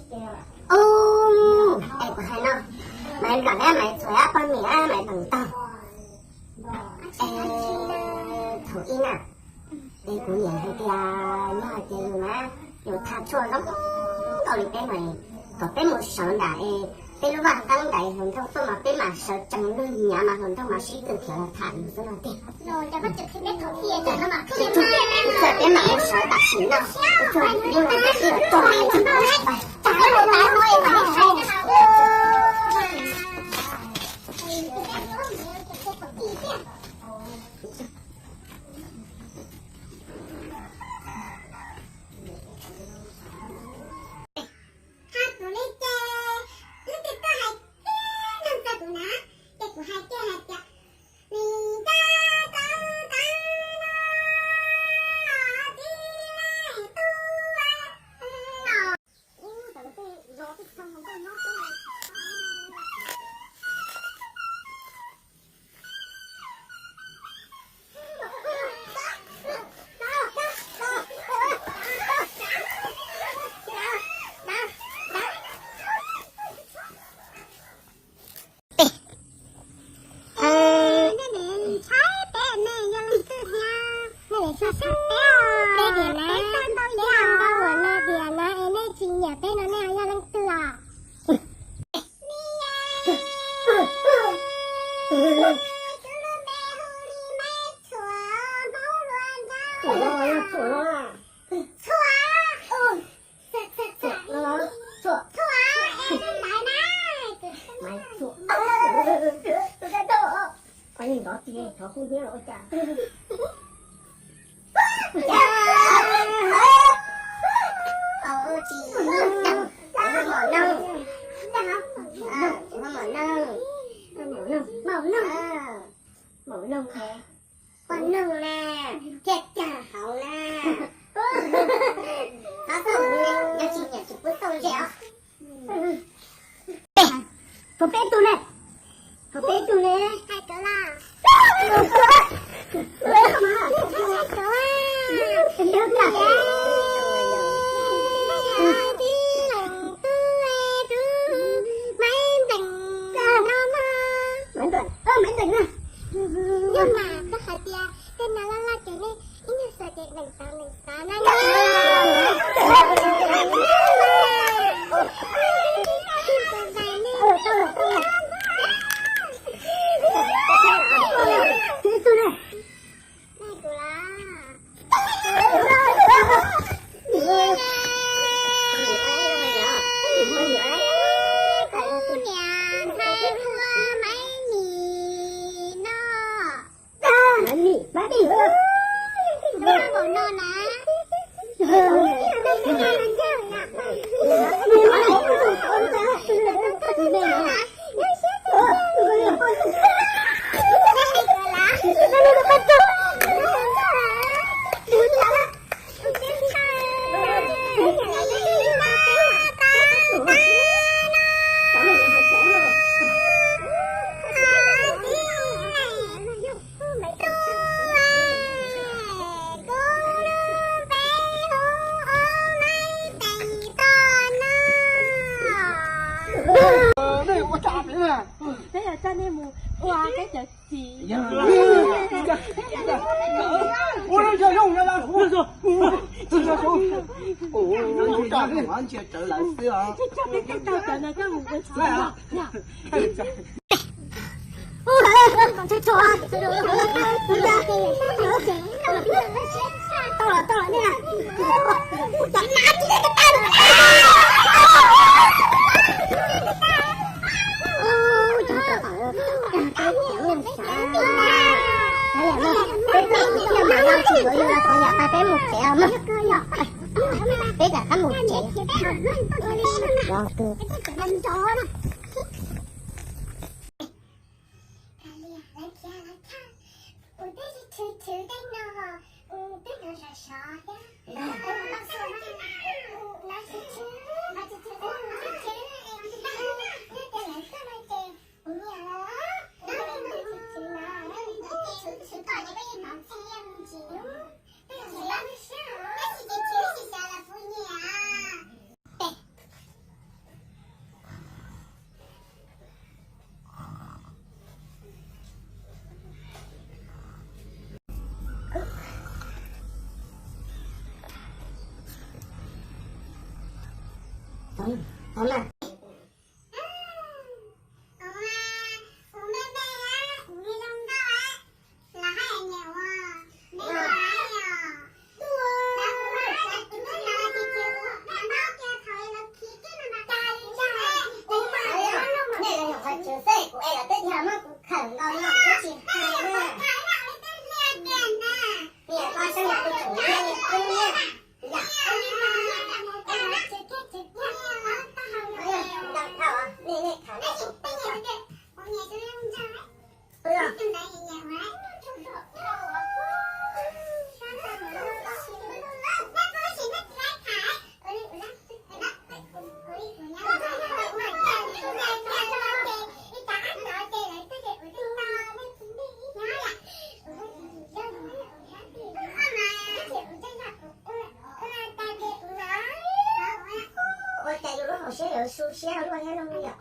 Ub, es kuv hais no, Maiv Nplam thiab Maiv Txuas poj niam Maiv Nplam tau. Es thaum ub na, es kuv niam hais tias yog hais tias yus na, yus tha tshuaj zoo nkaus li peb mas, kom peb mus sawv nram es peb lub vaj qeeb nram hluas nraug tuaj mas peb mam sawv tsees lug hnyav mas hluas nraug mas sib tw khiav los tham yus xwb no tiag. Txawm peb mam mus sawv tam sim no, txawm yus tsis tau Hais kuv li ces leej twg tuaj hais tiag nug txog kuv na, ces kuv hais kiag hais tias, vim nkaj tau tau no tib leeg tub no. Nej niam ntshai peb, nej yog leej twg thiab? Nej niam ntshai peb, peb tias na, peb ntau yam ntau uas nej tias na, es nej tsis nyiam peb no nej yog leej twg os? Txhuam, txhuam, txhuam, txhuam, txhuam, txhuam, es tus ntawd na, tus ntawd na. Tus ntawd na. Qhov yeej ntov tiag, thov kuj nyiab ua cas. Ua tsis mom noog, mom noog, mom noog, mom noog, mom noog, poj noog na, thiaj cag hauv na. Qhov txhaum yog tsis nyiam tsis pub xauj ze os. Thov peb tug ne, thov peb tug ne, hais kawg las. Maiv Npleem no mas, Maiv Npleem, Maiv Npleem na. Yog mas koj hais tias tej no loj loj ces nej ib nyuag xav ces Npleem tau Npleem tau na. Nej ua cas pem na? Peb yog coj nej mus ua peb cov txiv. Ua zoo zoo, ntsia rawv lawv xwb os. Coj peb tau cov no coj mus ua txiv. Tau lawm, tau lawm, nej na. Peb rov qab mus tsev. Ua twb tshwv tshwv tej no, twb no sov sov thiab. Ov mas, kuv me me, kuv me zoo nkauj, los hais niam ua, me zoo nkauj os. Nej los nyuam qhuav tsum xwb, kuv es los twb yog muab kuv khawm nkaus no kuv tsis hais na. Niam ko xyov yog tus tseem niag li qub niag. Ntau dhau, nej, nej khaws nej tus. Ua cas yus lub hauv siab yuav su siab hauv luaj thiab zoo li yom?